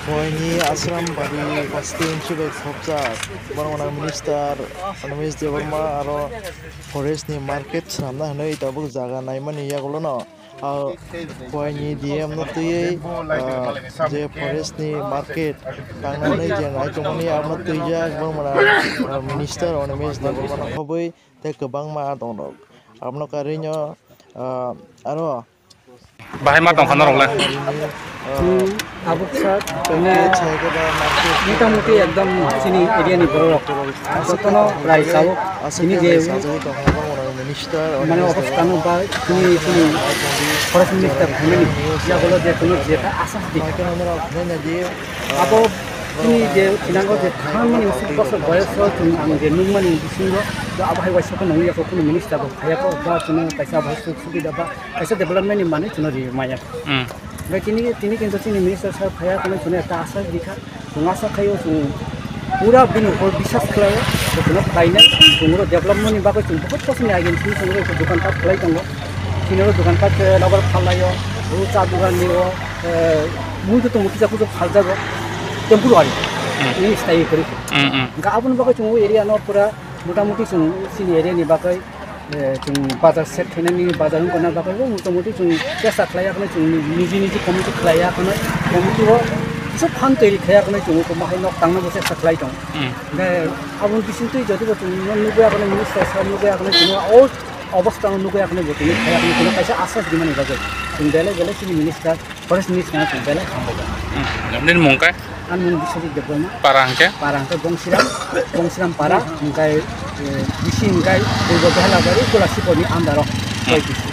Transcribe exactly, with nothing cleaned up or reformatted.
Boini Asram bari basti inchi bai khopjak. Bormona minister Animesh Debbarma aro forest ni market swnamna hwnwi tabuk jaga naimani yagulono. Ah, boini D M no twiwi, ah, je forest ni market tangnani je nai tongmani abono twijak bormona, ah, minister Animesh Debbarma no khobwi tei kwbangma tongrok. Abono karwino, ah, aro Bahai ma tongkha norok le? Hmm, tabuk sa tongwi motamuti ekdom chini area ni borok jotono rai tabuk chini je mane obostha no ba chini chini forest minister phaimani yagulo je kuno je ta asas di. Abo chini je thinango je thangmani usuk bosor boyoso chwng ang je nukmani bisingo abo hai waisa kheno nungya kho kuno minister bo phaiya kho ba chwngno kaisa bai suk subida ba kaisa development ni manwi chwngno ri maya. Hmm. Bai tini, tini kintu chini minister sir phaiya kheno chwngno ekta asa rikha. Chwng asa khaio chwng pura bini upor biswas khlaio. Chwngno khlainai chwngno development ni bagwi chwng bahut bosor ni agini chwng chwngno dukan pat khlai tongo. Chini oro dukan pat, eh, rubber phallaio, o cha dugan ni o, eh, mui to tongo kisa kujo phaljago. Temporary. Hmm. Ini stay kori. Hmm, hmm. Ga aboni bagwi chwng o area no pura motamuti chwng chini area ni bagwi eh, chwng bazar set khainani bazar wngkha na bagwi bo motamuti chwng chesta khlai ya khwnwi chwng niji niji committee khlai ya khwnwi committee o kisa phan twi khlai ya khwnwi chwng tongma hai nok tangna bo chesta khlai tong. Hmm. Hwnkhe aboni bisingtwi jodi bo chwng nugwi ya khwnwi minister sir nugwi ya khwnwi chwng o obostha no nugwi ya khwnwi bo chwng khlai ya khwnwi chwng kaisa asas rimani bagwi chwng belai belai chini minister Forest Minister no chwng belai hambai. Hmm. Nini mung khe? Ani mung Biswajit Debbarma. Para hwnkhe? Para hwnkhe Bongsiram, Bongsiram para, hwnkhe, eh, bisi hwnkhe Purbo Behelabari, Kolasipurni under o. Hmm.